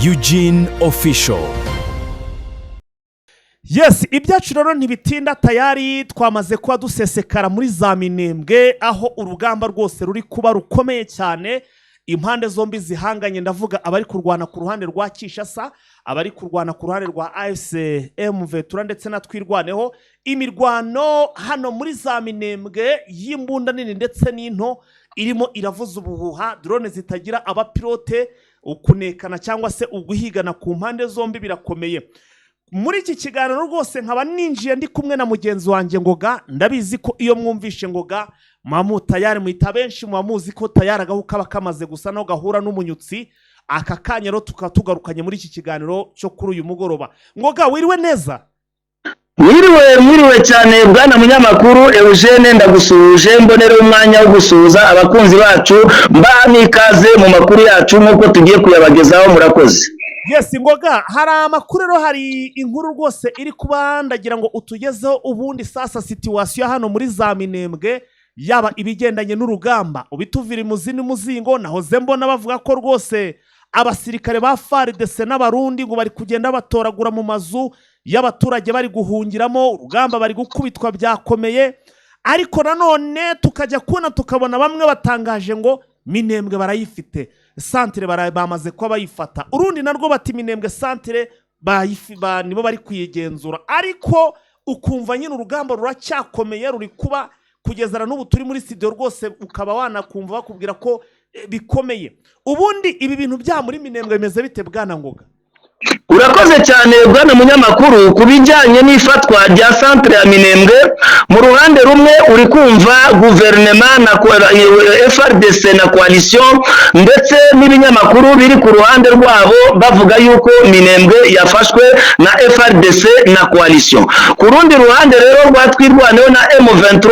Eugene Official. Yes, ibyacu rero ntibitinda. Tayari twamaze kuba dusesekara muri za Minembwe, aho urugamba rwose ruri kuba rukomeye cyane. Impande zombi zihanganye, ndavuga abari kurwana ku ruhande rwa Kinshasa, abari kurwana ku ruhande rwa AFC M23 ndetse na Twirwaneho. Imirwano hano muri za Minembwe y'imbunda nini ndetse n'into irimo iravuza ubuhuha, drone zitagira abapilote, ukunekana cyangwa se uguhigana ku mpande zombi birakomeye. Muri iki kiganiro rwose nkaba ninjiye ndi kumwe na mugenzi wanjye Ngoga. Ndabizi ko iyo mwumvishe Ngoga muba tayari, muhita benshi muba muzi ko tayari agahu kaba kamaze gusa naho gahura n'umunyutsi. Aka kanya rero tukaba tugarukanye muri iki kiganiro cyo kuri uyu mugoroba. Ngoga, wiriwe neza? Mwiriwe, mwiriwe cyane, bwana munyamakuru Eugene. Ndagusuhuje, mbonera umwanya wo gusuhuza abakunzi bacu, mbaha n'ikaze mu makuru yacu nk'uko tugiye kuyabagezaho. Murakoze. Yes, Ngoga, hari amakuru rero, hari inkuru rwose iri kuba, ndagira ngo utugezeho. Ubundi sasa situation hano muri za Minembwe, yaba ibigendanye n'urugamba, ubituvira imuzi n'umuzingo. Nahoze mbona bavuga ko rwose abasirikare ba FARDC n'Abarundi ngo bari kugenda batoragura mu mazu y'abaturage bari guhungiramo. Urugamba bari gukubitwa byakomeye, ariko nanone tukajya kubona tukabona bamwe batangaje ngo Minembwe barayifite, centre bamaze kuba bayifata. Urundi narwo bati Minembwe centre nibo bari kuyigenzura. Ariko ukumva nyine urugamba ruracyakomeye, ruri kuba kugeza na n'ubu turi muri studio rwose, ukaba wanakumva bakubwira ko bikomeye. Ubundi ibi bintu bya muri Minembwe bimeze bite, bwana Ngoga? Urakoze cyane, bwana munyamakuru. Ku bijyanye n'ifatwa rya centre ya Minembwe, mu ruhande rumwe uri kumva guverinema na FARDC na coalition ndetse n'ibinyamakuru biri ku ruhande rwabo bavuga yuko Minembwe yafashwe na FARDC na coalition. Ku rundi ruhande rero rwa Twirwaneho na M23,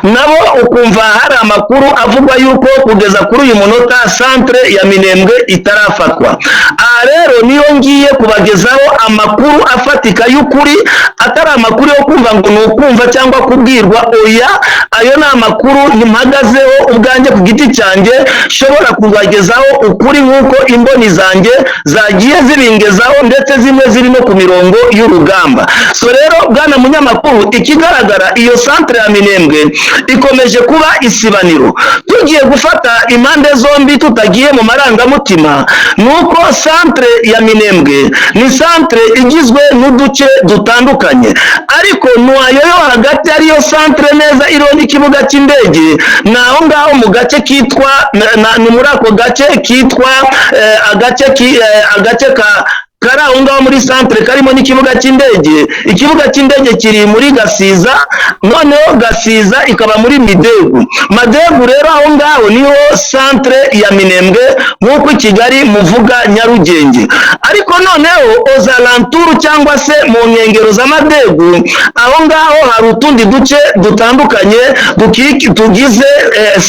nabo ukumva hari amakuru avugwa yuko kugeza kuri uyu munota centre ya Minembwe itarafatwa. Aha rero niyo ngiye kubagezaho amakuru afatika y'ukuri, atari amakuru yo kumva ngo ni ukumva cyangwa kubwirwa. Oya, ayo ni amakuru mpagazeho ubwanjye ku giti cyanjye, nshobora kubagezaho ukuri nk'uko imboni zanjye zagiye zibingezaho, ndetse zimwe ziri no ku mirongo y'urugamba. So rero, bwana munyamakuru, ikigaragara, iyo centre ya Minembwe ikomeje kuba isibaniro. Tugiye gufata impande zombi tutagiye mu marangamutima, ni uko centre ya Minembwe ni centre igizwe n'uduce dutandukanye, ariko noyau yo hagati, ariyo centre neza iriho n'ikibuga cy'indege, ni aho ngaho mu gace kitwa ni muri ako gace kitwa agace ka kari aho ngaho muri centre karimo n'ikibuga cy'indege. Ikibuga cy'indege kiri muri Gasiza, noneho Gasiza ikaba muri Midegu. Madegu rero, aho ngaho niho centre ya Minembwe, nk'uko i Kigali muvuga Nyarugenge. Ariko noneho aux alentours cyangwa se mu nkengero za Madegu, aho ngaho hari utundi duce dutandukanye tugize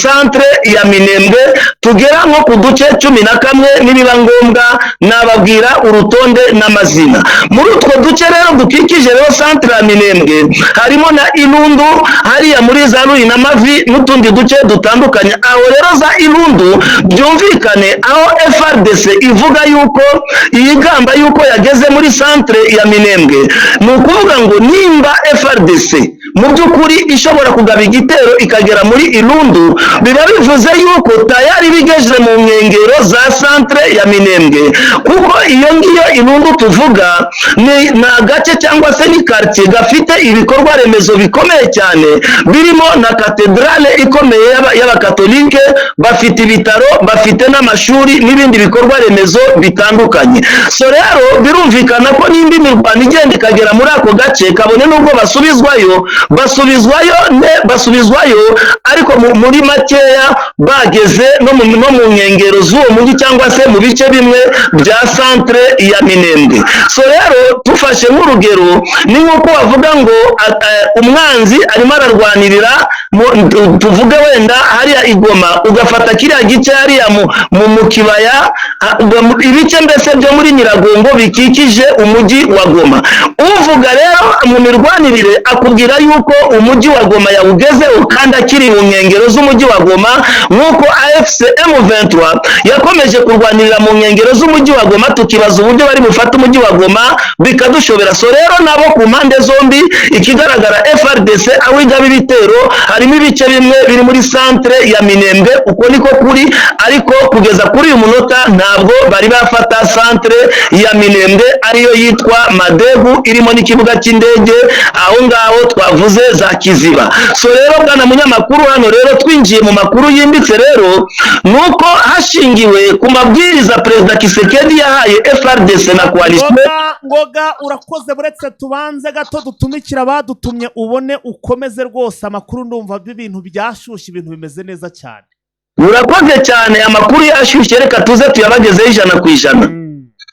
centre ya Minembwe, tugera nko ku duce 11. Nibiba ngombwa nababwira urutonde n'amazina. Muri utwo duce rero dukikije rero centre ya Minembwe, harimo na Ilundu, hariya muri za Ruri na Mavi n'utundi duce dutandukanye. Aho rero za Ilundu, byumvikane, aho FARDC ivuga yuko yigamba yuko yageze muri centre ya Minembwe, ni ukuvuga ngo nimba FARDC mu by'ukuri ishobora kugaba igitero ikagera muri Ilundu, biba bivuze yuko tayari bigejeje mu nkengero za centre ya Minembwe, kuko iyo ngiyo Ilundu tuvuga ni agace cyangwa se ni quartier gafite ibikorwa remezo bikomeye cyane, birimo na katedrale ikomeye y'Abakatolike, bafite ibitaro, bafite n'amashuri n'ibindi bikorwa remezo bitandukanye. So rero birumvikana ko nimba imirwano igenda ikagera muri ako gace, kabone n'ubwo basubizwayo, basubizwayo ne basubizwayo, ariko muri makeya bageze no mu nkengero z'uwo mujyi cyangwa se mu bice bimwe bya centre ya Minembwe. So rero tufashe nk'urugero, ni nk'uko bavuga ngo umwanzi arimo ararwanirira tuvuge wenda hariya i Goma, ugafata kiriya gice hariya mu kibaya, ibice mbese byo muri Nyiragongo. Nyiragongo bikikije umujyi wa Goma. Uvuga rero mu mirwanirire akubwira yuko umujyi wa Goma yawugezeho kandi akiri mu nkengero z'umujyi wa Goma, nk'uko AFC M23 yakomeje kurwanirira mu nkengero z'umujyi wa Goma, tukibaza uburyo bari bufate umujyi wa Goma bikadushobera. So rero nabo ku mpande zombi, ikigaragara, FARDC aho igaba ibitero harimo ibice bimwe biri muri centre ya Minembwe, uko niko kuri, ariko kugeza kuri uyu munota ntabwo bari bafata centre ya Minembwe, ariyo yitwa Madegu, irimo n'ikibuga cy'indege aho ngaho twavuze za Kiziba. So rero, bwana munyamakuru, hano rero twinjiye mu makuru yimbitse rero, nuko hashingiwe ku mabwiriza Perezida Tshisekedi yahaye FARDC na coalition. Ngoga, Ngoga, urakoze. Buretse tubanze gato dutumikira abadutumye, ubone ukomeze rwose amakuru. Ndumva ibintu byashyushye, ibintu bimeze neza cyane. Urakoze cyane, amakuru yashyushye, reka tuze tuyabagezeho 100%.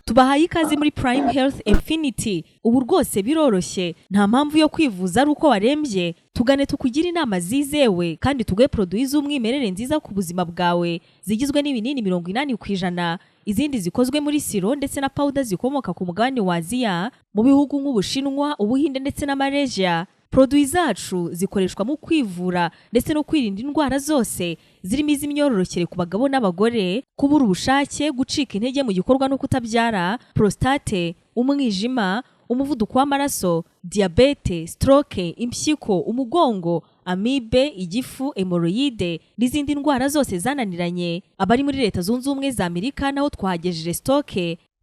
Tubahaye ikaze muri Prime Health Infinity. Ubu rwose biroroshye, nta mpamvu yo kwivuza ari uko warembye. Tugane tukugire inama zizewe kandi tuguhe produits z'umwimerere nziza ku buzima bwawe, zigizwe n'ibinini 80%, izindi zikozwe muri siro ndetse na powder zikomoka ku mugabane wa Aziya, mu bihugu nk'Ubushinwa, Ubuhinde ndetse na Malaysia. Produits zacu zikoreshwa mu kwivura ndetse no kwirinda indwara zose, zirimo iz'imyororokere ku bagabo n'abagore, kubura ubushake, gucika intege mu gikorwa no kutabyara, prostate, umwijima, umuvuduko w'amaraso, diyabete, stroke, impyiko, umugongo, amibe, igifu, hémorroïdes n'izindi ndwara zose zananiranye. Abari muri Leta Zunze Ubumwe za Amerika naho twahagejeje stock.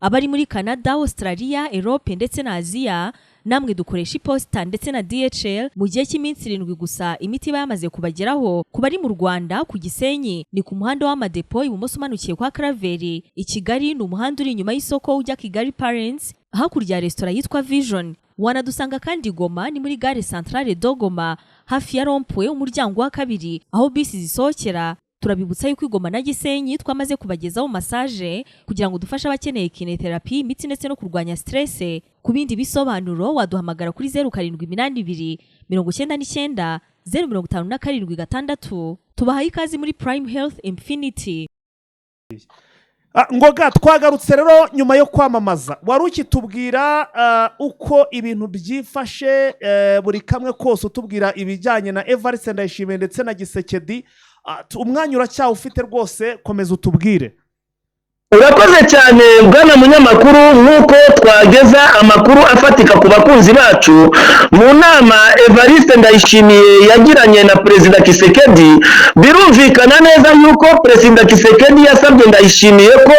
Abari muri Canada, Australia, Europe ndetse na Aziya, namwe dukoresha iposita ndetse na DHL. Mu gihe cy'iminsi 7 gusa imiti iba yamaze kubageraho. Ku bari mu Rwanda, ku Gisenyi ni ku muhanda w'Amadepo, ibumoso umanukiye kwa Karaveri. I Kigali ni umuhanda uri inyuma y'isoko ujya Kigali Parents, hakurya ya resitora yitwa Vision. Wanadusanga kandi Goma, ni muri gare Centrale de Goma, hafi ya rond-point, umuryango wa kabiri aho bisi zisohokera. Turabibutsa yuko i Goma na Gisenyi twamaze kubagezaho massage kugira ngo dufashe abakeneye kinésithérapie, imitsi ndetse no kurwanya stress. Ku bindi bisobanuro waduhamagara kuri 0782 99 0576. Tubahaye ikaze muri Prime Health Infinity. Ngoga, twagarutse rero nyuma yo kwamamaza. Wari ukitubwira uko ibintu byifashe, buri kamwe kose, utubwira ibijyanye na Evariste Ndayishimiye ndetse na Tshisekedi. Umwanya uracyawufite rwose, komeza utubwire. Urakoze cyane, bwana munyamakuru. Nk'uko twageza amakuru afatika ku bakunzi bacu, mu nama Evariste Ndayishimiye yagiranye na Perezida Tshisekedi, birumvikana neza yuko Perezida Tshisekedi yasabye Ndayishimiye ko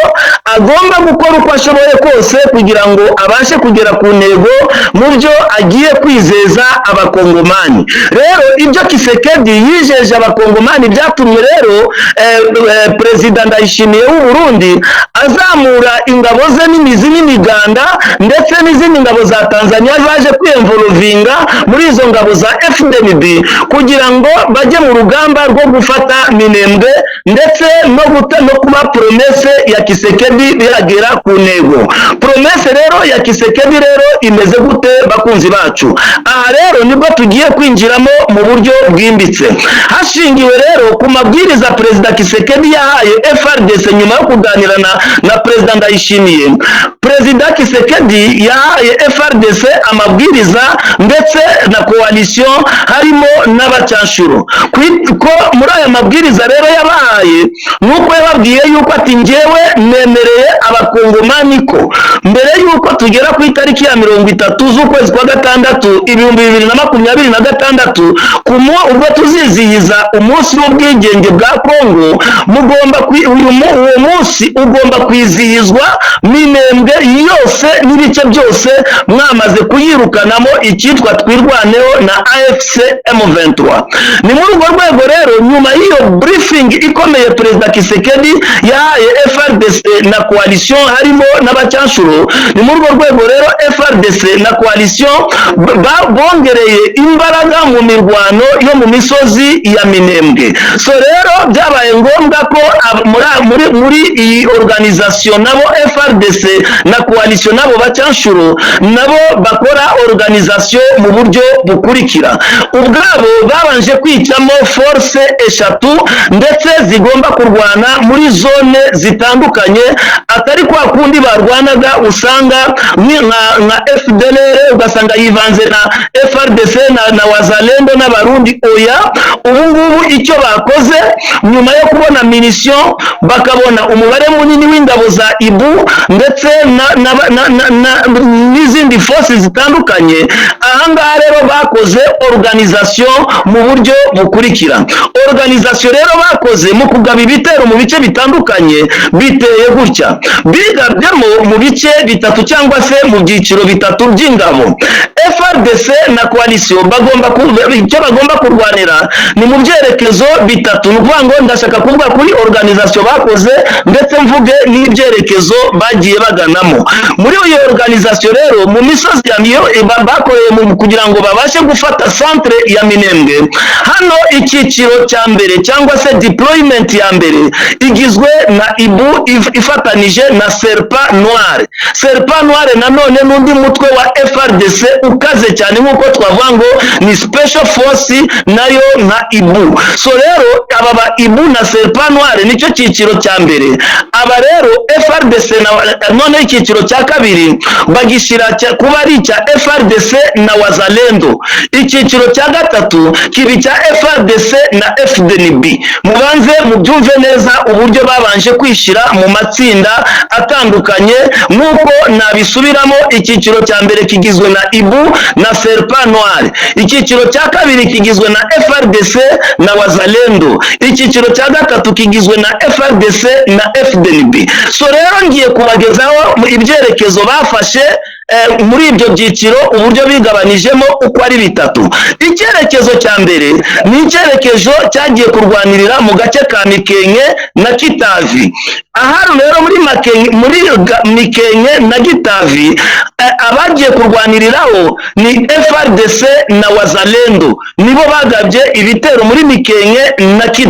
agomba gukora uko ashoboye kose kugira ngo abashe kugera ku ntego mu byo agiye kwizeza Abakongomani. Rero ibyo Tshisekedi yijeje Abakongomani byatumye rero Perezida Ndayishimiye w'u Burundi azamura ingabo ze n'imizi n'imiganda, ndetse n'izindi ngabo za Tanzania zaje kwiyemvorovinga muri izo ngabo za FDNB, kugira ngo bajye mu rugamba rwo gufata Minembwe ndetse no kuba promesse ya Tshisekedi yagera ku ntego. Promesse rero ya Tshisekedi rero imeze gute, bakunzi bacu? Aha rero nibwo tugiye kwinjiramo mu buryo bwimbitse. Hashingiwe rero ku mabwiriza Perezida Tshisekedi yahaye FARDC nyuma yo kuganira na Perezida Ndayishimiye, Perezida Tshisekedi yahaye FARDC amabwiriza ndetse na coalition, harimo n'abacanshuro. Ko muri aya mabwiriza rero yabahaye, nuko yababwiye yuko ati: "Njyewe nemereye Abakongomani ko mbere yuko tugera ku itariki ya 30 z'ukwezi kwa gatandatu 2026, ubwo tuzizihiza umunsi w'ubwigenge bwa Kongo, mugomba uwo munsi ugomba kwizihizwa Minembwe yose n'ibice byose mwamaze kuyirukanamo icyitwa Twirwaneho na AFC M23." Ni muri urwo rwego rero, nyuma y'iyo briefing ikomeye Perezida Tshisekedi yahaye FARDC na coalition, harimo n'abacanshuro, ni muri urwo rwego rero FARDC na coalition bongereye imbaraga mu mirwano yo mu misozi ya Minembwe. So rero byabaye ngombwa ko muri iyi organisation nabo FARDC na coalition nabo bacanshuro nabo bakora organisation mu buryo bukurikira: ubwabo babanje kwicamo force eshatu ndetse zigomba kurwana muri zone zitandukanye, atari kwa kundi barwanaga usanga nka FDLR, ugasanga yivanze na FARDC na Wazalendo n'Abarundi. Oya, ubu ngubu icyo bakoze nyuma yo kubona munition, bakabona umubare munini w'ingabo za Ibu ndetse n'izindi forces zitandukanye, ahangaha rero bakoze organisation mu buryo bukurikira. Organisation rero bakoze mu kugaba ibitero mu bice bitandukanye biteye gutya: bigabyemo mu bice bitatu cyangwa se mu byiciro bitatu by'ingabo. FARDC na coalition bagomba icyo bagomba kurwanira ni mu byerekezo bitatu. Ni ukuvuga ngo ndashaka kuvuga kuri organisation bakoze, ndetse mvuge n'ibyerekezo bagiye baganamo. Muri iyo organisation rero, mu misozi ya Miyo bakoreye kugira ngo babashe gufata centre ya Minembwe, hano icyiciro cya mbere cyangwa se deployment ya mbere igizwe na Ibu ifatanije na Serpent Noir. Serpent Noir nanone n'undi mutwe wa FARDC ukaze cyane, nk'uko twavuga ngo ni special force nayo nka Ibu. So rero aba ba Ibu na Serpent Noir nicyo cyiciro cya mbere. Aba rero FARDC na none icyiciro cya kabiri bagishyira kuba ari icya FARDC na Wazalendo. Icyiciro cya gatatu kiba icya FARDC na FDNB. Mubanze mubyumve neza uburyo babanje kwishyira mu matsinda atandukanye. Nk'uko nabisubiramo, icyiciro cya mbere kigizwe na Ibu na Serpent Noir, icyiciro cya kabiri kigizwe na FARDC na Wazalendo, icyiciro cya gatatu kigizwe na FARDC na FDNB. So rero ngiye kubagezaho ibyerekezo bafashe muri ibyo byiciro, uburyo bigabanijemo uko ari bitatu. Icyerekezo cya mbere ni icyerekezo cyagiye kurwanirira mu gace ka Mikenke na Kitavi. Ahari rero muri Makenke, muri Mikenke na Gitavi, abagiye kurwaniriraho ni FARDC na Wazalendo. Nibo bagabye ibitero muri Mikenke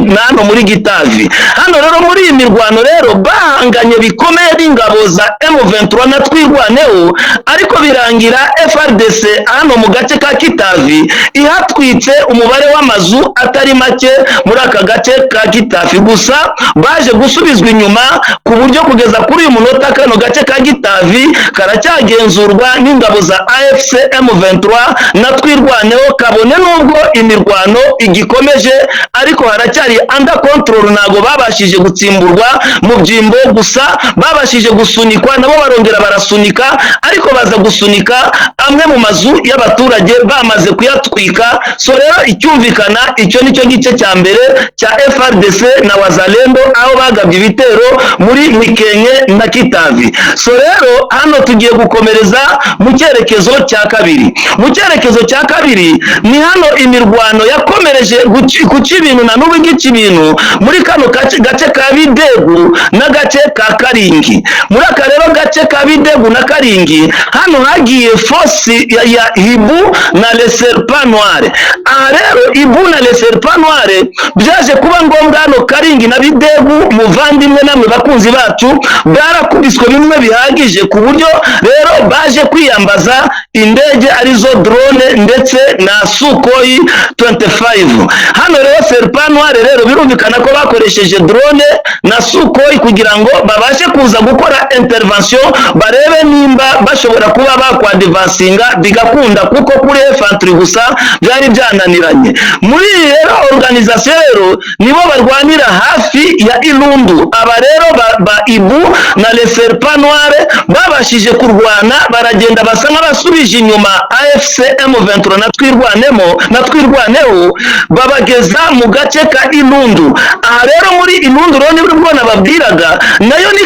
na hano muri Gitavi. Hano rero muri iyi mirwano rero bahanganye bikomeye n'ingabo za M23 na Twirwaneho, ariko birangira FARDC hano mu gace ka Kitavi ihatwitse umubare w'amazu atari make muri aka gace ka Kitavi. Gusa baje gusubizwa inyuma, ku buryo kugeza kuri uyu munota kano gace ka Gitavi karacyagenzurwa n'ingabo za AFC M23 na Twirwaneho, kabone n'ubwo imirwano igikomeje, ariko haracyari under control. Ntabwo babashije gutsimburwa mu byimbo, gusa babashije gusunikwa, nabo barongera barasunika, ariko baza gusunika amwe mu mazu y'abaturage bamaze kuyatwika. So rero icyumvikana, icyo nicyo gice cya mbere cya FARDC na Wazalendo, aho bagabye ibitero muri Mikenke na Kitavi. So rero hano tugiye gukomereza mu cyerekezo cya kabiri. Mu cyerekezo cya kabiri ni hano imirwano yakomereje guca ibintu, na n'ubu igica ibintu, muri kano gace ka Bidegu n'agace ka Karingi. Muri aka rero gace ka Bidegu na Karingi, hano hagiye force ya Hibu na Le Serpent Noir. Aha rero Ibu na Le Serpent Noir byaje kuba ngombwa hano Karingi na Bidegu, muvandimwe namwe bakunzi bacu, barakubiswe bimwe bihagije, ku buryo rero baje kwiyambaza indege arizo drone ndetse na Sukhoi 25. Hano rero Serpent Noir rero birumvikana ko bakoresheje drone na Sukhoi kugira ngo babashe kuza gukora intervention, barebe nimba bashobora kuba bakwadvancinga bigakunda, kuko kuri infantry gusa byari byananiranye. Muri iyi rero organisation rero nibo barwanira hafi ya Ilundu. Aba rero ba Ibu na Le Serpent Noir babashije kurwana, baragenda basa nk'abasubije inyuma AFC M23 na Twirwanemo na Twirwaneho, babageza mu gace ka Ilundu. Aha rero muri Ilundu rero nibwo nababwiraga, nayo ni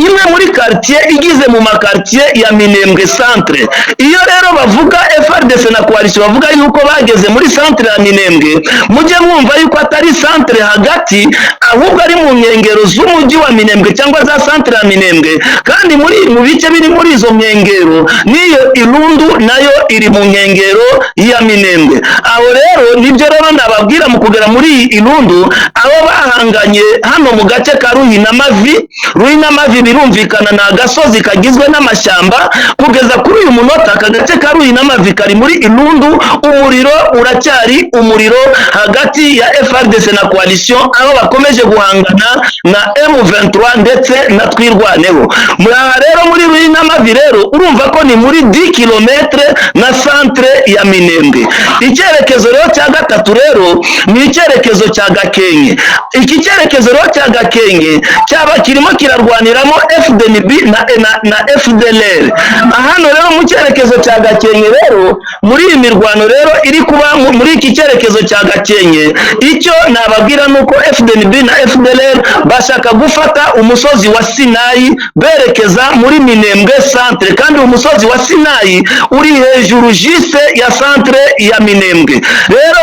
imwe muri quartier igize mu makartier ya Minembwe centre. Iyo rero bavuga FARDC na coalition bavuga yuko bageze muri centre ya Minembwe, mujye mwumva yuko atari centre hagati, ahubwo ari mu nkengero z'umujyi wa Minembwe cyangwa za centre ya Minembwe. Kandi muri mu bice biri muri izo nkengero niyo Ilundu. Irundu nayo iri mu nkengero ya Minembwe. Aho rero nibyo rero nababwira mu kugera muri iyi Irundu, aho bahanganye hano mu gace ka Ruhinamavi. Ruhinamavi birumvikana ni agasozi kagizwe n'amashyamba. Kugeza kuri uyu munota, aka gace ka Ruhinamavi kari muri Irundu, umuriro uracyari umuriro hagati ya FARDC na coalition, aho bakomeje guhangana na M23 ndetse na Twirwaneho. Muri aha rero muri Ruhinamavi rero, urumva ko ni muri 10 km na centre ya Minembwe. Icyerekezo rero cya gatatu rero ni icyerekezo cya Gakenke. Iki cyerekezo rero cya Gakenke cyaba kirimo kirarwaniramo FDNB na FDLR. Hano rero mu cyerekezo cya Gakenke rero, muri iyi mirwano rero iri kuba muri iki cyerekezo cya Gakenke, icyo nababwira ni uko FDNB na FDLR bashaka gufata umusozi wa Sinayi berekeza muri Minembwe centre, kandi umusozi wa Sinayi uri hejuru juste ya centre ya Minembwe. Rero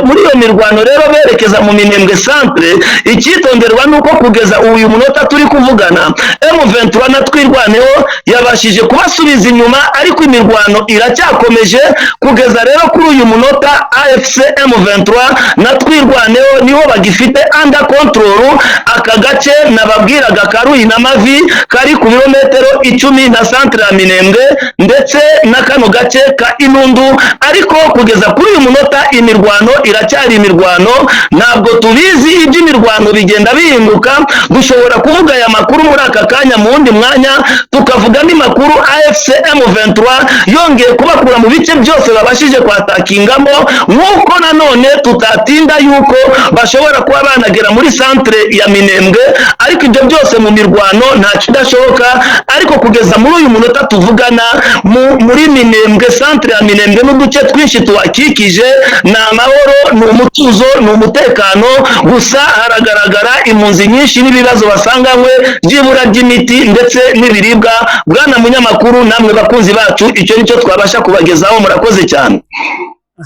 muri iyo mirwano rero berekeza mu Minembwe centre, icyitonderwa ni uko kugeza uyu munota turi kuvugana, M23 na Twirwaneho yabashije kubasubiza inyuma, ariko imirwano iracyakomeje. Kugeza rero kuri uyu munota, AFC M23 na Twirwaneho niho bagifite under control aka gace nababwiraga ka Ruhinamavi, kari ku birometero 10 na centre ya Minembwe, ndetse na kano gace ka Inundu. Ariko kugeza kuri uyu munota imirwano iracyari imirwano, ntabwo tubizi, iby'imirwano bigenda bihinduka. Dushobora kuvuga aya makuru muri aka kanya, mu wundi mwanya tukavuga andi makuru, AFC M23 yongeye kubakura mu bice byose babashije kwatakingamo, nk'uko nanone tutatinda yuko bashobora kuba banagera muri centre ya Minembwe. Ariko ibyo byose mu mirwano nta kidashoboka. Ariko kugeza muri uyu munota tuvugana, muri Minembwe, centre ya Minembwe n'uduce twinshi tuhakikije, ni amahoro, ni umutuzo, ni umutekano. Gusa haragaragara impunzi nyinshi n'ibibazo basanganywe by'ibura ry'imiti ndetse n'ibiribwa. Bwana munyamakuru, namwe bakunzi bacu, icyo nicyo twabasha kubagezaho. Murakoze cyane.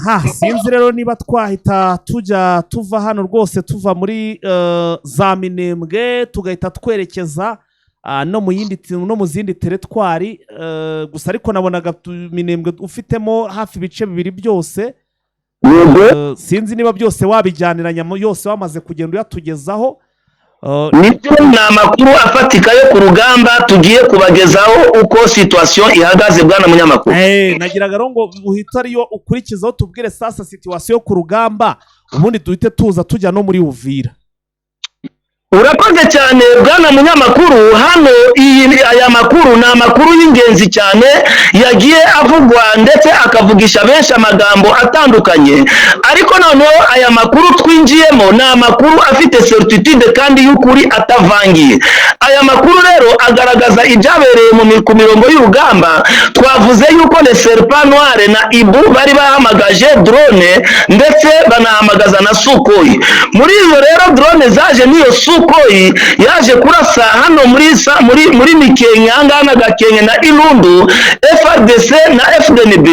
Ha, sinzi rero niba twahita tujya tuva hano rwose, tuva muri za Minembwe, tugahita twerekeza no mu zindi teritwari. Gusa ariko nabonaga Minembwe ufitemo hafi ibice bibiri byose. Sinzi niba byose wabijyaniranya yose wamaze kugenda uyatugezaho. Nibyo, ni amakuru afatika yo ku rugamba tugiye kubagezaho uko situation ihagaze, bwana munyamakuru. Nagiraga rero ngo uhite ariyo ukurikizaho, tubwire sasa situation yo ku rugamba, ubundi duhite tuza tujya no muri Uvira. Urakoze cyane, bwana munyamakuru. Hano aya makuru ni amakuru y'ingenzi cyane yagiye avugwa ndetse akavugisha benshi amagambo atandukanye. Ariko noneho aya makuru twinjiyemo ni amakuru afite certitude kandi y'ukuri atavangiye. Aya makuru rero agaragaza ibyabereye ku mirongo y'urugamba. Twavuze yuko le Serpent Noir na Ibu bari bahamagaje drone, ndetse banahamagaza na Sukhoi. Muri izo rero drone zaje, n'iyo Sukhoi yaje kurasa hano muri sa, muri muri Mikenke, ahangaha na Gakenke na Irundu, FARDC na FDNB.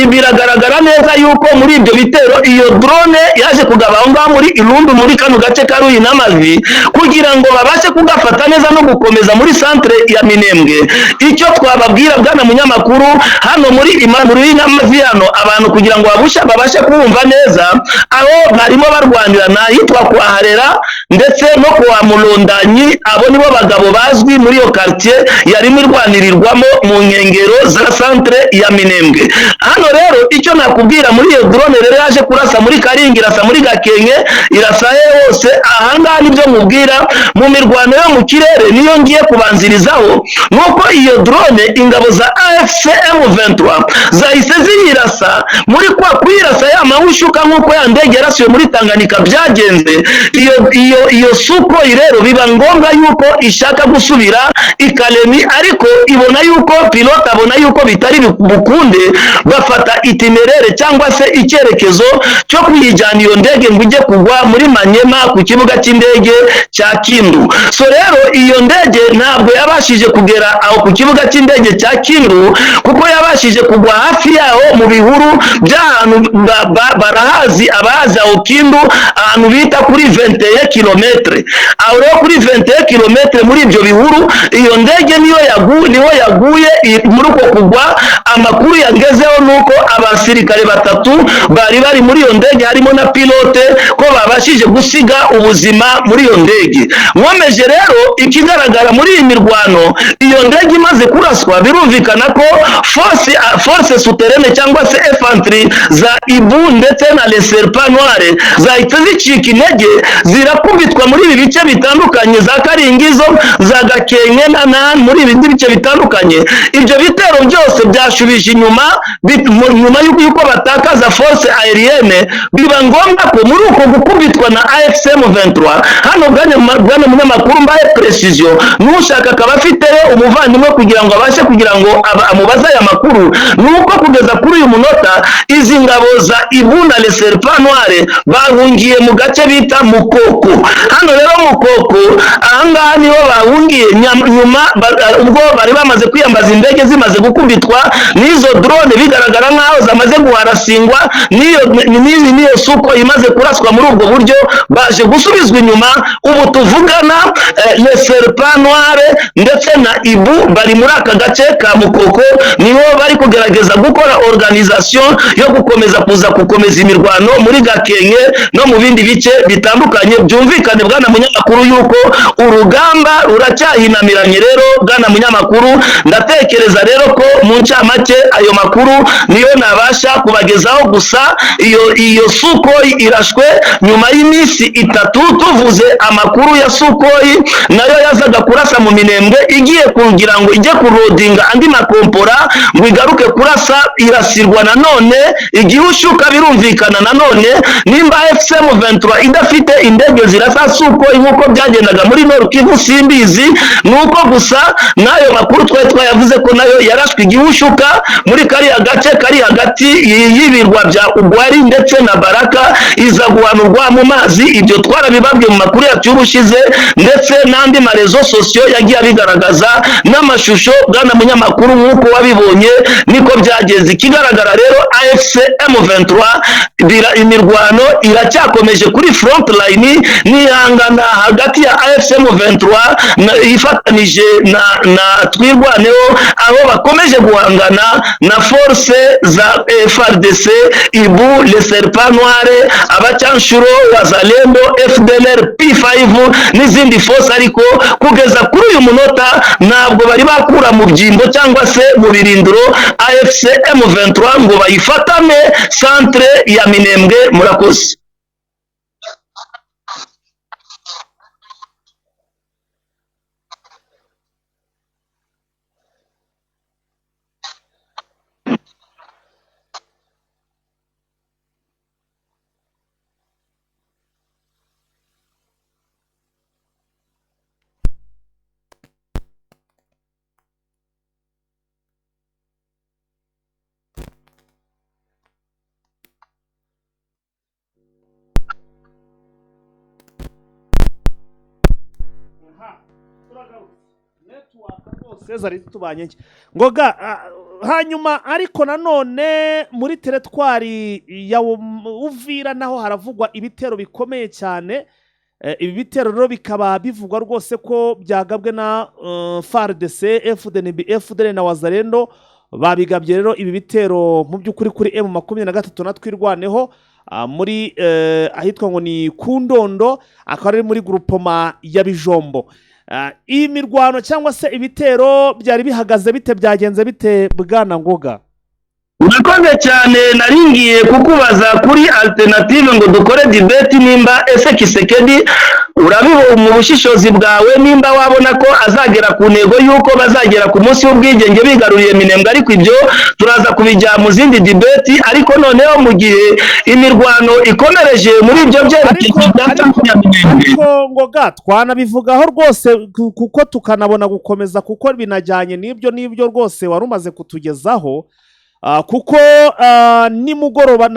Biragaragara neza yuko muri ibyo bitero iyo drone yaje kugaba aho ngaho muri Irundu, muri kano gace ka Ruhinamavi, kugira ngo babashe kugafata neza no gukomeza muri centre ya Minembwe. Icyo twababwira, bwana munyamakuru, hano muri Ruhinamavi hano, abantu kugira ngo babashe kumva neza aho barimo barwanira, ni ahitwa kwa Harera ndetse no kwa Mulondanyi. Abo nibo bagabo bazwi muri iyo quartier yarimo irwanirirwamo mu nkengero za centre ya Minembwe. Hano rero icyo nakubwira, muri iyo drone rero yaje kurasa muri Karinga, irasa muri Gakenke, irasa he hose. Ahangaha nibyo mubwira mu mirwano yo mu kirere, niyo ngiye kubanzirizaho, nuko iyo drone ingabo za AFC M23 zahise ziyirasa. Muri kwa kuyirasa ya mahushuka, nk'uko ya ndege yarasiwe muri Tanganyika byagenze, iyo Sukhoi rero biba ngombwa yuko ishaka gusubira i Kalemi, ariko ibona yuko pilote abona yuko bitari bukunde, bafata itinéraire. itinéraire cyangwa se icyerekezo cyo kuyijyana iyo ndege ngo ijye kugwa muri Manyema ku kibuga cy'indege cya Kindu. So rero iyo ndege ntabwo yabashije kugera aho ku kibuga cy'indege cya Kindu, kuko yabashije kugwa hafi yaho mu bihuru by'ahantu barahazi, abahazi aho Kindu, ahantu bita kuri 21 kilometre. Aho rero kuri 21 kilometre muri ibyo bihuru iyo ndege niyo yaguye, niho yaguye. Muri uko kugwa, amakuru yagezeho nuko abasirikare batatu bari bari muri iyo ndege, harimo na pilote, ko babashije gusiga ubuzima muri iyo ndege. Nkomeje rero, ikigaragara muri iyi mirwano, iyo ndege imaze kuraswa, birumvikana ko force souterraine cyangwa se infanterie za Ibu ndetse na Les Serpents Noirs zahita zicika intege, zirakubitwa muri ibi bice bitandukanye, za Karingizo, za Gakenke na muri ibi bice bitandukanye. Ibyo bitero byose byashubije inyuma. Nyuma y'uko batakaza force aérienne, biba ngombwa ko muri uko gukubitwa na AFC M23 hano, bwana munyamakuru, mbaye précision, n'ushaka akaba afiteyo umuvandimwe kugira ngo abashe kugira ngo amubaze aya makuru, nuko kugeza kuri uyu munota izi ngabo za Ibu na Les Serpents Noirs bahungiye mu gace bita Mukoko. Hano rero Mukoko, ahangaha niho bahungiye nyuma ubwo bari bamaze kwiyambaza indege zimaze gukubitwa n'izo drone, bigaragara nk'aho zamaze guharasingwa n'iyo Sukhoi imaze kuraswa. Muri ubwo buryo baje gusubizwa inyuma. Ubu tuvugana, Les Serpents Noirs ndetse na Ibu bari muri aka gace ka Mukoko, niho bari kugerageza gukora organisation yo gukomeza kuza gukomeza imirwano muri Gakenke no mu bindi bice bitandukanye. Byumvikane, bwana munyamakuru, yuko urugamba ruracyahinamiranye. Rero bwana munyamakuru, ndatekereza rero ko mu ncamake ayo makuru niyo nabasha kubagezaho. Gusa iyo Sukhoi irashwe nyuma y'iminsi 3 tuvuze amakuru ya Sukhoi nayo yazaga kurasa mu Minembwe, igiye kugira ngo ijye kurodinga andi makompora ngo igaruke kurasa, irasirwa nanone igihushuka. Birumvikana nanone, nimba AFC M23 idafite indege zirasa Sukhoi nk'uko byagendaga muri Nord Kivu, simbizi. Nuko gusa n'ayo makuru twari twayavuze ko nayo yarashwe igihushuka muri kariya gace kari hagati y'ibirwa bya Ugwari ndetse na Baraka, iza guhanurwa mu mazi. Ibyo twarabibabwiye mu makuru yacu y'ubushize, ndetse n'andi ma réseaux sociaux yagiye abigaragaza n'amashusho. Bwana munyamakuru, nk'uko wabibonye niko byagenze. Ikigaragara rero, AFC M23 imirwano iracyakomeje kuri front line, nihangana hagati ya AFC M23 ifatanije na Twirwaneho, aho bakomeje guhangana na force za FARDC, Ibu, Les Serpents Noirs, abacanshuro, Wazalendo, FDLR, P5 n'izindi force. Ariko kugeza kuri uyu munota ntabwo bari bakura mu byimbo cyangwa se mu birindiro AFC M23 ngo bayifatane centre ya Minembwe. Murakoze. Rwose zari zitubanye nke ngoga. Hanyuma ariko nanone muri teritwari ya Uvira naho haravugwa ibitero bikomeye cyane. Ibi bitero rero bikaba bivugwa rwose ko byagabwe na FARDC, FDNB, FDL na Wazalendo. Babigabye rero ibi bitero mu by'ukuri kuri M23 na Twirwaneho, muri ahitwa ngo ni Kundondo, akaba ari muri groupement ya Bijombo. Iyi mirwano cyangwa se ibitero byari bihagaze bite, byagenze bite, bwana Ngoga? Urakoze cyane. Naringiye kukubaza kuri alternative ngo dukore debate, nimba ese Tshisekedi, urabiho mu bushishozi bwawe, nimba wabona ko azagera ku ntego y'uko bazagera ku munsi w'ubwigenge bigaruriye Minembwe. Ariko ibyo turaza kubijya mu zindi debate. Ariko noneho mu gihe imirwano ikomereje muri ibyo byerekezo bya ya Minembwe, Ariko Ngoga, twanabivugaho rwose kuko tukanabona gukomeza, kuko binajyanye n'ibyo rwose wari umaze kutugezaho. Kuko nimugoroba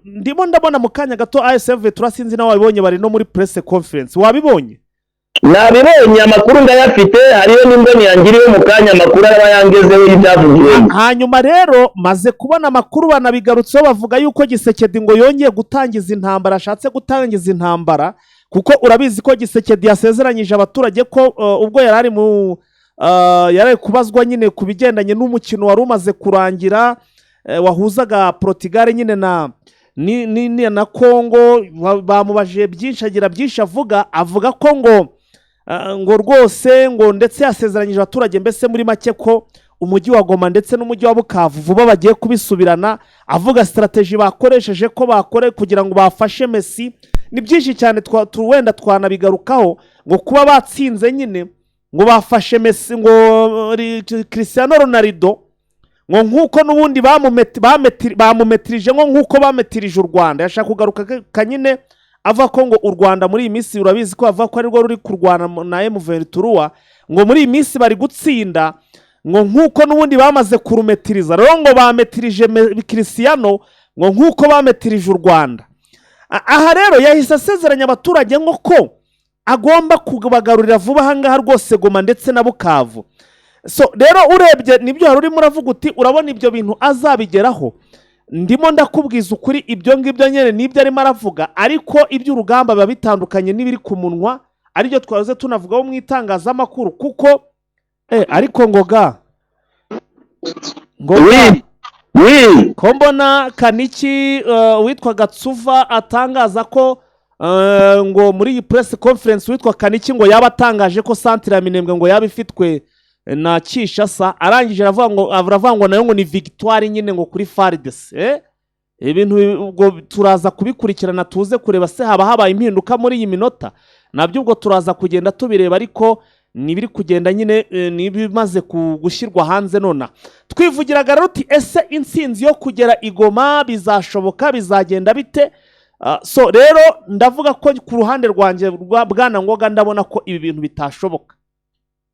ndimo ndabona mu kanya gato AFC M23, sinzi nawe wabibonye, bari no muri press conference, wabibonye? Nabibonye, amakuru ndayafite, hariyo n'imboni yangiriye mu kanya, amakuru araba yangezeho y'ibyavugiwemo. Hanyuma rero maze kubona amakuru, banabigarutseho, bavuga yuko Tshisekedi ngo yongeye gutangiza intambara, ashatse gutangiza intambara, kuko urabizi ko Tshisekedi yasezeranyije abaturage ko ubwo yari ari mu yari ari kubazwa nyine ku bigendanye n'umukino wari umaze kurangira, wahuzaga Portugal nyine na ni, ni, ni, na Congo. Bamubajije byinshi, agira byinshi avuga ko ngo rwose ngo ndetse yasezeranyije abaturage mbese muri make ko umujyi wa Goma ndetse n'umujyi wa Bukavu vuba bagiye kubisubirana, avuga stratégie bakoresheje ko bakore kugira ngo bafashe Messi. Ni byinshi cyane, wenda twanabigarukaho, ngo kuba batsinze nyine ngo bafashe Messi, ngo Cristiano Ronaldo, ngo nk'uko n'ubundi bamumetirije, ngo nk'uko bametirije u Rwanda. Yashaka kugaruka nyine avuga ko ngo u Rwanda muri iyi minsi, urabizi ko avuga ko arirwo ruri kurwana na M23, ngo muri iyi minsi bari gutsinda, ngo nk'uko n'ubundi bamaze kurumetiriza. Rero ngo bametirije Cristiano ngo nk'uko bametirije u Rwanda. Aha rero yahise asezeranya abaturage ngo ko agomba kubagarurira vuba aha ngaha rwose Goma ndetse na Bukavu. So rero urebye nibyo wari urimo uravuga uti urabona ibyo bintu azabigeraho. Ndimo ndakubwiza ukuri, ibyo ngibyo nyine nibyo arimo aravuga, ariko iby'urugamba biba bitandukanye n'ibiri ku munwa, aribyo twahoze tunavugaho mu itangazamakuru, kuko ariko ngoga Oui, oui. Ko mbona Kaniki, witwa Gatsuva atangaza ko ngo muri iyi press conference witwa Kaniki ngo yaba atangaje ko centre ya Minembwe ngo yaba ifitwe na Kinshasa, arangije aravuga ngo nayo ngo ni victoire nyine ngo kuri FARDC. Ibintu ubwo turaza kubikurikirana, tuze kureba se haba habaye impinduka muri iyi minota, nabyo ubwo turaza kugenda tubireba, ariko nibiri kugenda nyine, n'ibimaze gushyirwa hanze nona. Twivugiraga rero uti ese intsinzi yo kugera i Goma bizashoboka, bizagenda bite? So rero ndavuga ko ku ruhande rwanjye bwana Ngoga, ndabona ko ibi bintu bitashoboka.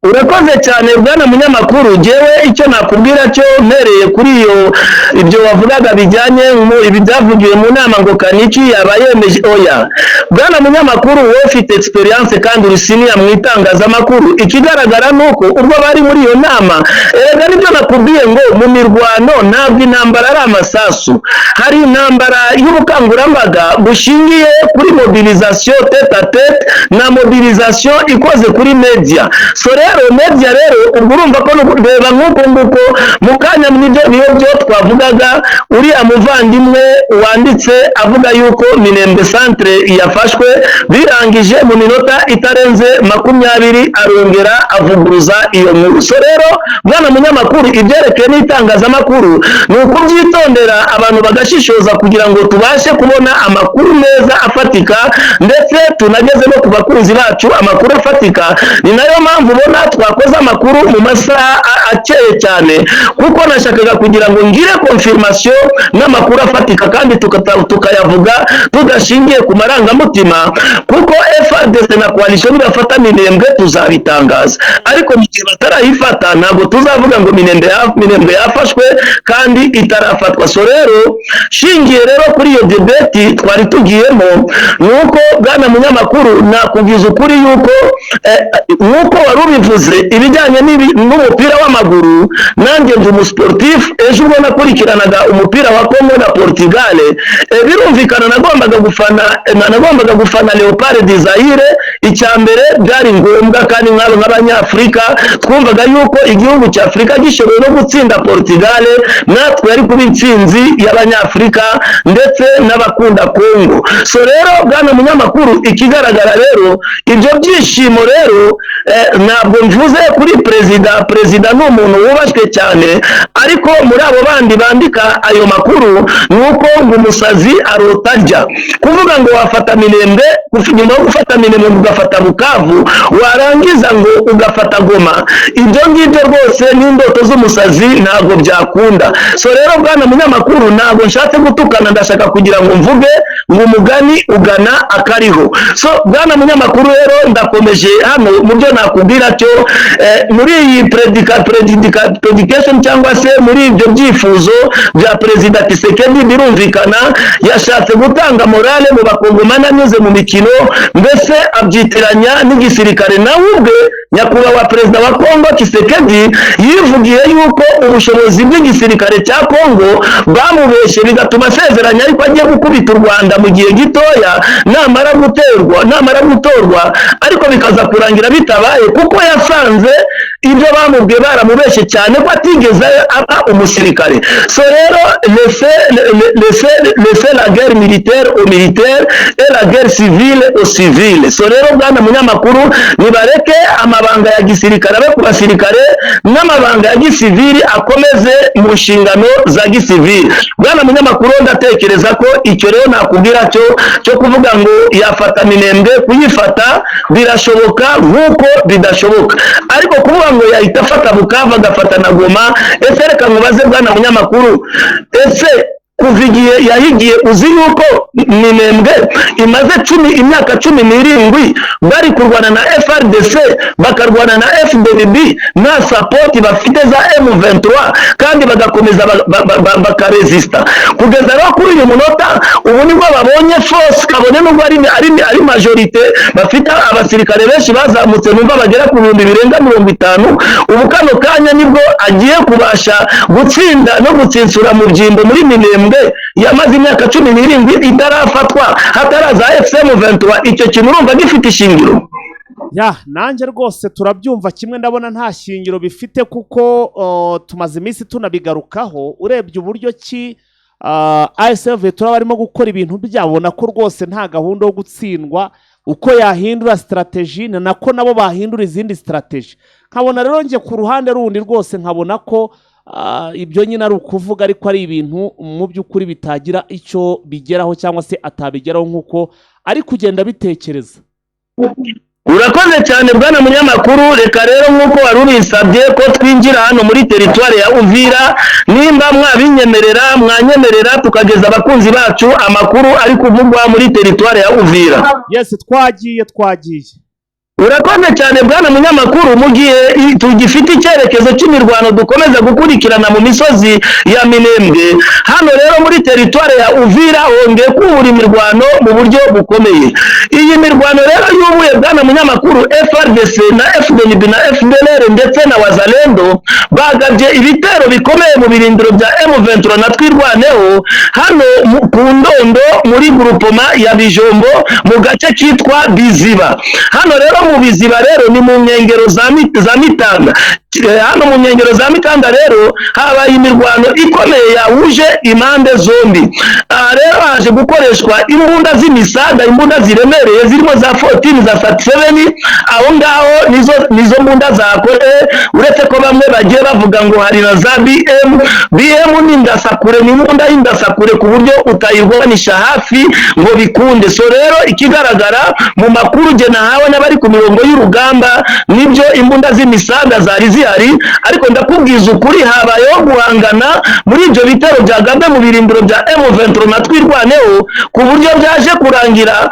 Urakoze cyane, bwana munyamakuru. Njyewe icyo nakubwira cyo, mpereye kuri iyo ibyo wavugaga bijyanye mu ibi byavugiwe mu nama, ngo Kaniki yaba yemeje, oya bwana munyamakuru, wowe ufite experience kandi uri senior mu itangazamakuru. Ikigaragara ni uko ubwo bari muri iyo nama, erega nibyo nakubwiye ngo mu mirwano ntabwo intambara ari amasasu, hari intambara y'ubukangurambaga bushingiye kuri mobilisation tête à tête na mobilisation ikoze kuri media. So rero media rero ubwo urumva ko reba nk'uko nguko mu kanya nibyo niyo byo twavugaga, uriya muvandimwe wanditse avuga yuko Minembwe centre yafashwe, birangije mu minota itarenze 20 arongera avuguruza iyo nkuru. So rero bwana munyamakuru, ibyerekeye n'itangazamakuru ni ukubyitondera, abantu bagashishoza kugira ngo tubashe kubona amakuru meza afatika, ndetse tunageze no ku bakunzi bacu amakuru afatika. Ni nayo mpamvu ubona twakoze amakuru mu masaha akeye cyane, kuko nashakaga kugira ngo ngire confirmation n'amakuru afatika, kandi tukayavuga tudashingiye ku marangamutima, kuko FARDC na coalition nibafata Minembwe tuzabitangaza, ariko mu gihe batarayifata ntabwo tuzavuga ngo Minembwe yafashwe kandi itarafatwa. So rero shingiye rero kuri iyo debate twari tugiyemo, ni uko bwana munyamakuru nakubwiza ukuri yuko nk'uko wari ubivuze ibijyanye n'umupira w'amaguru, nanjye ndi umusportif. Ejo ubwo nakurikiranaga umupira wa Congo na Portugal, birumvikana nagombaga gufana Léopards du Zaïre. Icya mbere byari ngombwa, kandi nk'abo nk'abanyafurika twumvaga yuko igihugu cya Afurika gishoboye no gutsinda Portugal, natwe yari kuba intsinzi y'abanyafurika ndetse n'abakunda Congo. So rero bwana munyamakuru, ikigaragara rero ibyo byishimo rero, ntabwo mvuze kuri perezida, perezida ni umuntu wubashywe cyane, ariko muri abo bandi bandika ayo makuru, ni uko ngo umusazi arota arya. Kuvuga ngo wafata Minembwe, nyuma yo gufata Minembwe ugafata Bukavu, warangiza ngo ugafata Goma, ibyo ngibyo rwose ni indoto z'umusazi, ntabwo byakunda. So rero bwana munyamakuru, ntabwo nshatse gutukana, ndashaka kugira ngo mvuge ngo umugani ugana akariho. So bwana munyamakuru rero ndakomeje hano mu byo nakubwira cyo, muri iyi predication cyangwa se muri ibyo byifuzo bya Perezida Tshisekedi, birumvikana yashatse gutanga morale mu Bakongomani anyuze mu mikino, mbese abyitiranya n'igisirikare. Nawe ubwe nyakubahwa Perezida wa Kongo Tshisekedi yivugiye yuko ubushobozi bw'igisirikare cya Kongo bamubeshye, bigatuma asezeranya ariko agiye gukubita u Rwanda mu gihe gitoya namara guterwa, namara gutorwa, ariko bikaza kurangira bitabaye, kuko yasanze ibyo bamubwiye baramubeshye, cyane ko atigeze aba umusirikare. So rero laissez la guerre militaire aux militaires et la guerre civile aux civils. So rero, bwana munyamakuru, nibareke amabanga ya gisirikare abe ku basirikare, n'amabanga ya gisivili akomeze mu nshingano za gisivili. Bwana munyamakuru, ndatekereza ko icyo rero nakubwira cyo kuvuga ngo yafata Minembwe, kuyifata birashoboka nk'uko bidashoboka, ariko kuvuga ngo yahita afata Bukavu, agafata na Goma, ese reka nkubaze, bwana munyamakuru, ese kuva igihe yahigiye, uzi yuko Minembwe imaze imyaka 17 bari kurwana na FARDC, bakarwana na FDNB, nta support bafite za M23, kandi bagakomeza bakaresista kugeza rero kuri uyu munota? Ubu nibwo babonye force, kabone nubwo ari majorité, bafite abasirikare benshi bazamutse, numva bagera ku 50,000. Ubu kano kanya nibwo agiye kubasha gutsinda no gutsinsura mu byimbo muri Minembwe yamaze imyaka 17 itarafatwa, hataraza AFC M23. Icyo kintu urumva gifite ishingiro? Ya, nanjye rwose turabyumva kimwe. Ndabona nta shingiro bifite, kuko tumaze iminsi tunabigarukaho. Urebye uburyo ki AFC M23 barimo gukora ibintu byabona ko rwose nta gahunda yo gutsindwa. Uko yahindura strategy, ni nako nabo bahindura izindi strategy. Nkabona rero njye ku ruhande rundi rwose nkabona ko ibyo nyine ari ukuvuga, ariko ari ibintu mu by'ukuri bitagira icyo bigeraho, cyangwa se atabigeraho nk'uko ari kugenda abitekereza. Urakoze cyane, bwana munyamakuru. Reka rero, nk'uko wari ubinsabye ko twinjira hano muri teritwari ya Uvira, nimba mwabinyemerera, mwanyemerera tukageza abakunzi bacu amakuru ari kuvugwa muri teritwari ya Uvira. Yes, twagiye, twagiye. Urakoze cyane, bwana munyamakuru. Mu gihe tugifite icyerekezo cy'imirwano dukomeza gukurikirana mu misozi ya Minembwe, hano rero muri teritwari ya Uvira hongeye kubura imirwano mu buryo bukomeye. Iyi mirwano rero yubuye, bwana munyamakuru, FARDC na FDNB na FDLR ndetse na Wazalendo bagabye ibitero bikomeye mu birindiro bya M23 na Twirwaneho hano ku Ndondo, muri groupement ya Bijombo, mu gace kitwa Biziba. Hano rero mu Biziba rero ni mu nkengero za Mitanda. Hano mu nkengero za Mitanda rero habaye imirwano ikomeye yahuje impande zombi. Aha rero haje gukoreshwa imbunda z'imisaga, imbunda ziremereye zirimo za 14, za 37. Aho ngaho nizo mbunda zakorewe, uretse ko bamwe bagiye bavuga ngo hari na za BM. BM ni indasakure, ni imbunda y'indasakure ku buryo utayirwanisha hafi ngo bikunde. So rero ikigaragara mu makuru jye nahawe n'abari ku mirongo y'urugamba, nibyo, imbunda z'imisaga zari zihari, ariko ndakubwiza ukuri, habayeho guhangana muri ibyo bitero byagabwe mu birindiro bya M23 na Twirwaneho, ku buryo byaje kurangira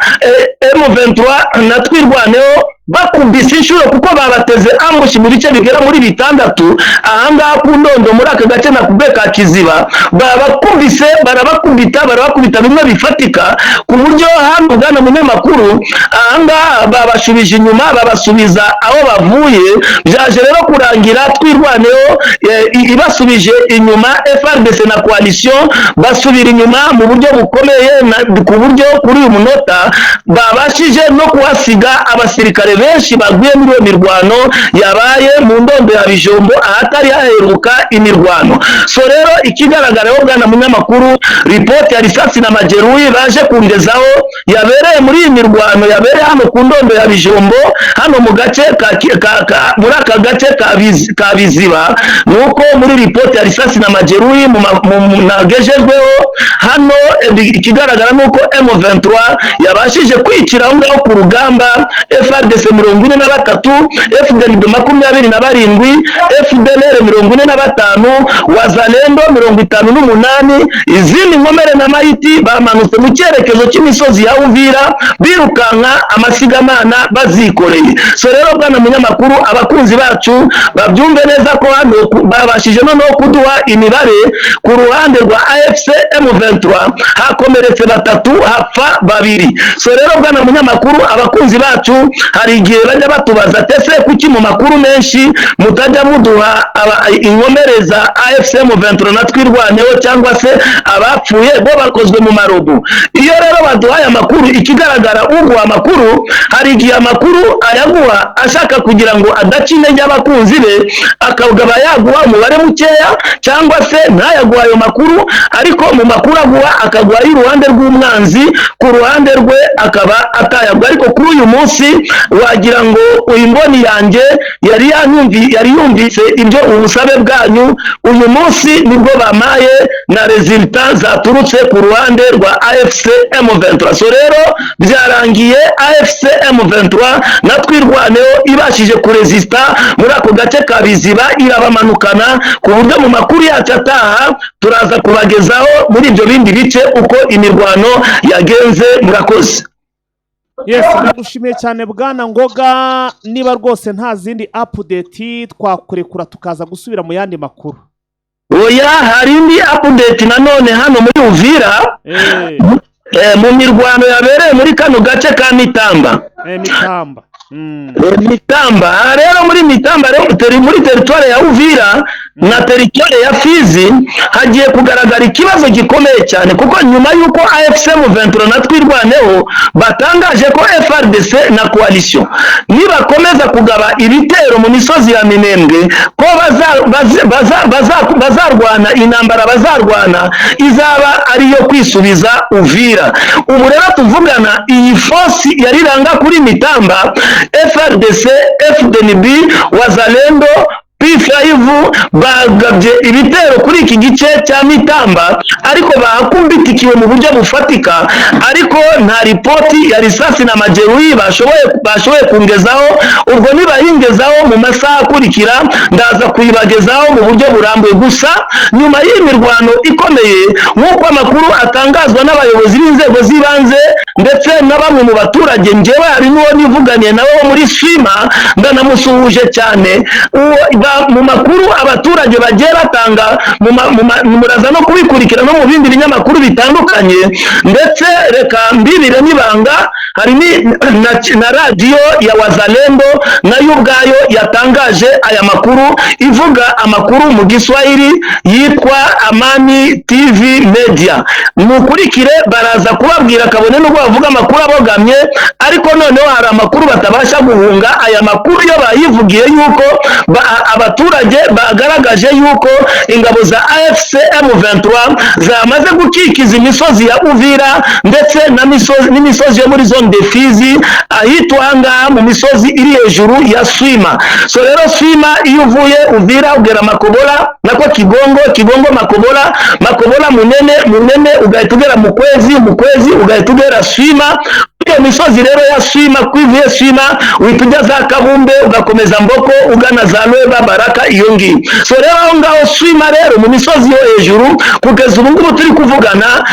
M23 na Twirwaneho bakubise inshuro, kuko babateze ambush mu bice bigera muri bitandatu ahangaha ku Ndondo, muri aka gace nakubwiye ka Kiziba. Babakubise, barabakubita, barabakubita bimwe bifatika, ku buryo hano, bwana munyamakuru, ahangaha babashubije inyuma, babasubiza aho bavuye. Byaje rero kurangira Twirwaneho ibasubije inyuma, FARDC na coalition basubira inyuma mu buryo bukomeye, ku buryo kuri uyu munota babashije no kuhasiga abasirikare benshi baguye muri iyo mirwano yabaye mu Ndondo ya Bijombo, ahatari haheruka imirwano. So rero ikigaragara, bwana munyamakuru, ripoti ya risasi na majeruhi baje kungezaho yabereye muri iyi mirwano yabereye hano ku Ndondo ya Bijombo, hano mu gace ka muri aka gace ka Biziba, ni uko muri ripoti ya risasi na majeruhi nagejejweho hano, ikigaragara ni uko M23 yabashije kwicira aho ngaho ku rugamba FARDC. FARDC 43, FDNB 27, FDLR 45, Wazalendo 58. Izindi nkomere na mayiti bamanutse mu cyerekezo cy'imisozi ya Uvira, birukanka amasigamana bazikoreye. So rero bwana munyamakuru, abakunzi bacu babyumve neza ko hano babashije noneho kuduha imibare. Ku ruhande rwa AFC M23 hakomeretse batatu, hapfa babiri. So rero bwana munyamakuru, abakunzi bacu hari igihe bajya batubaza ati: "Ese kuki mu makuru menshi mutajya muduha inkomere za AFC M23 na Twirwaneho, cyangwa se abapfuye bo bakozwe mu marobo?" Iyo rero baduhaye amakuru, ikigaragara uguha amakuru hari igihe amakuru ayaguha ashaka kugira ngo adaca intege abakunzi be, akaba yaguha umubare mukeya cyangwa se ntayaguha ayo makuru, ariko mu makuru aguha akaguha y'uruhande rw'umwanzi, ku ruhande rwe akaba atayaguha. Ariko kuri uyu munsi wagira ngo uyu mboni yanjye yari yumvise ibyo ubusabe bwanyu. Uyu munsi nibwo bamaye na résultats zaturutse ku ruhande rwa AFC M23. So rero byarangiye AFC M23 na Twirwaneho ibashije kuresista muri ako gace ka Biziba, irabamanukana ku buryo mu makuru yacu ataha turaza kubagezaho muri ibyo bindi bice uko imirwano yagenze. Murakoze. Yes, ndagushimiye cyane bwana Ngoga. Niba rwose nta zindi update, twakurekura tukaza gusubira mu yandi makuru. Oya, hari indi update nanone hano muri Uvira, mu mirwano yabereye muri kano gace ka Mitamba. Mitamba. Mitamba. Aha rero muri Mitamba rero muri territoire ya Uvira na territoire ya Fizi hagiye kugaragara ikibazo gikomeye cyane, kuko nyuma y'uko AFC M23 na Twirwaneho batangaje ko FARDC na coalition nibakomeza kugaba ibitero mu misozi ya Minembwe, ko bazarwana intambara, bazarwana izaba ariyo kwisubiza Uvira. Ubu rero tuvugana, iyi force yariranga kuri Mitamba, FARDC, FDNB, Wazalendo, P5, bagabye ibitero kuri iki gice cya Mitamba, ariko bahakumbitikiwe mu buryo bufatika. Ariko nta ripoti ya risasi na majeruhi bashoboye kungezaho. Ubwo nibayingezaho mu masaha akurikira, ndaza kuyibagezaho mu buryo burambuye. Gusa nyuma y'iyi mirwano ikomeye, nk'uko amakuru atangazwa n'abayobozi b'inzego z'ibanze ndetse na bamwe mu baturage, njyewe hari n'uwo nivuganiye nawe wo muri Swima, ndanamusuhuje cyane. Uwo mu makuru abaturage bagiye batanga, muraza no kubikurikira no mu bindi binyamakuru bitandukanye. Ndetse reka mbibire n'ibanga, hari na radiyo ya Wazalendo nayo ubwayo yatangaje aya makuru, ivuga amakuru mu Giswahili, yitwa Amani TV Media. Mukurikire, baraza kubabwira, kabone nubwo bavuga amakuru abogamye, ariko noneho hari amakuru batabasha guhunga. Aya makuru yo bayivugiye yuko abaturage bagaragaje yuko ingabo za AFC M23 zamaze gukikiza imisozi ya Uvira ndetse na n'imisozi yo muri zone de Fizi, ahitwa ahangaha mu misozi iri hejuru ya Swima. So rero Swima, iyo uvuye Uvira ugera Makobola, nako Kigongo, Kigongo Makobola, Makobola Munene, Munene ugahita ugera mu Kwezi, mu Kwezi ugahita ugera Swima. Iyo misozi rero ya Swima, kwivuye Swima uhita ujya za Kabumbe, ugakomeza Mboko, ugana za Lweba, Baraka, iyo ngiyo. So rero aho ngaho Swima rero mu misozi yo hejuru, kugeza ubu ngubu turi kuvugana,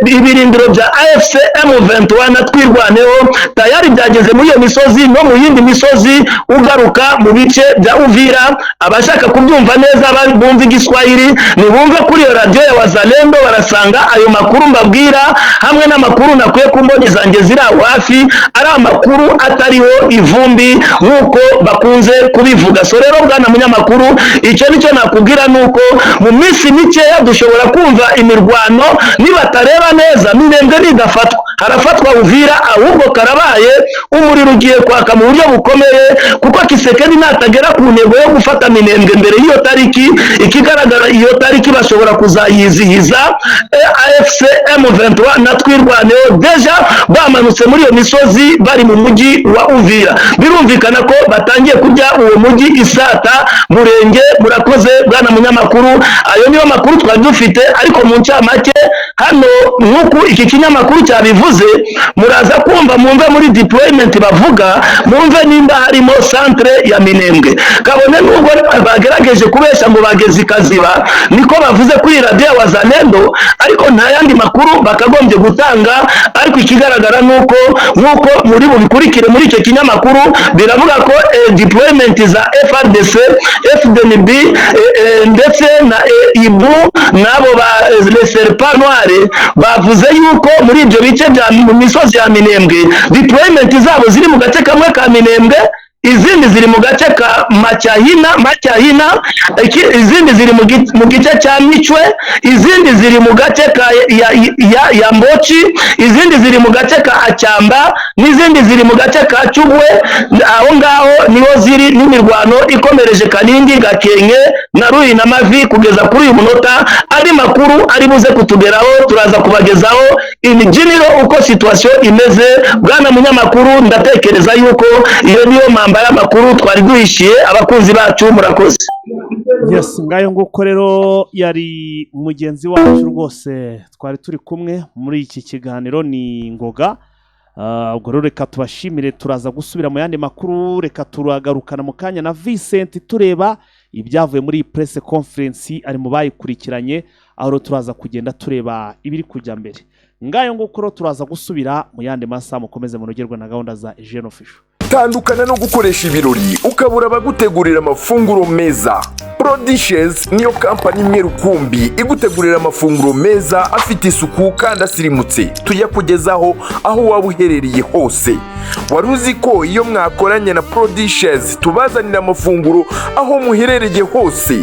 ibirindiro bya AFC M23 na Twirwaneho tayari byageze muri iyo misozi no mu yindi misozi ugaruka mu bice bya Uvira. Abashaka kubyumva neza bumva Igiswahili nibumve kuri iyo radiyo ya Wazalendo, barasanga ayo makuru mbabwira hamwe n'amakuru nakwiye ku mboni zanjye ziri aho hafi, ari amakuru atariho ivumbi nk'uko bakunze kubivuga. So rero bwana munyamakuru, icyo nicyo nakubwira, ni uko mu minsi mikeya dushobora kumva imirwano. Nibatareba neza, Minembwe nidafatwa, harafatwa Uvira. Ahubwo karabaye, umuriro ugiye kwaka mu buryo bukomeye, kuko Tshisekedi natagera ku ntego yo gufata Minembwe mbere y'iyo tariki, ikigaragara iyo tariki bashobora kuzayizihiza AFC M23 na Twirwaneho déjà bamanutse muri iyo misozi, bari mu mujyi wa Uvira. Birumvikana ko batangiye kurya uwo mujyi isata murenge. Murakoze bwana munyamakuru, ayo niyo makuru twari dufite. Ariko mu ncamake hano, nk'uko iki kinyamakuru cyabivuze. bavuze. Muraza kumva, mwumve muri deployment bavuga, mwumve nimba harimo centre ya Minembwe, kabone nubwo bagerageje kubesha ngo bageze ikaziba, niko bavuze kuri radiyo ya Wazalendo, ariko nta yandi makuru bakagombye gutanga. Ariko ikigaragara ni uko, nk'uko muri bubikurikire muri icyo kinyamakuru, biravuga ko deployment za FARDC, FDNB, ndetse na IBU n'abo ba les Serpents Noirs, bavuze yuko muri ibyo bice bya mu misozi ya Minembwe, deployment zabo ziri mu gace kamwe ka Minembwe, izindi ziri mu gace ka Macyahina, izindi ziri mu gice cya Micwe, izindi ziri mu gace ka ya Mboci, izindi ziri mu gace ka Acyamba, n'izindi ziri mu gace ka Cyubwe. Aho ngaho niho ziri, n'imirwano ikomereje Kanindi, Gakenke na Ruri na Mavi kugeza kuri uyu munota. Andi makuru ari buze kutugeraho, turaza kubagezaho imibyiniro uko situation imeze. Bwana munyamakuru, ndatekereza yuko iyo niyo mpamba y'amakuru twari duhishiye abakunzi bacu. Murakoze. Yes, ngayo nguko rero, yari mugenzi wacu rwose twari turi kumwe muri iki kiganiro, ni Ngoga. Ubwo rero reka tubashimire, turaza gusubira mu yandi makuru. Reka turagarukana mu kanya na Vincent, tureba ibyavuye muri iyi press conference, ari mu bayikurikiranye, aho rero turaza kugenda tureba ibiri kujya mbere. Ngayo nguko rero, turaza gusubira mu yandi masaha. Mukomeze munogerwe na gahunda za Eugene Official. Tandukana no gukoresha ibirori ukabura abagutegurira amafunguro meza. Prodishes niyo kampani imwe rukumbi igutegurira amafunguro meza, afite isuku kandi asirimutse. Tuyakugezaho aho waba uherereye hose. Wari uzi ko iyo mwakoranye na Prodishes tubazanira amafunguro aho muherereye hose?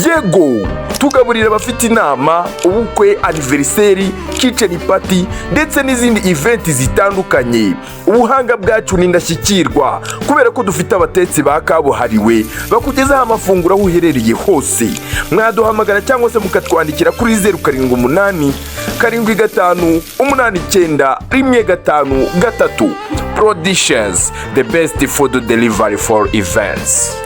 Yego, tugaburira abafite inama, ubukwe, anniversary, kitchen party ndetse n'izindi event zitandukanye. Ubuhanga bwacu ni indashyikirwa kubera ko dufite abatetsi ba kabuhariwe bakugezaho amafunguro aho uherereye hose. Mwaduhamagara cyangwa se mukatwandikira kuri 0787589153. Prodishes, the best food delivery for events.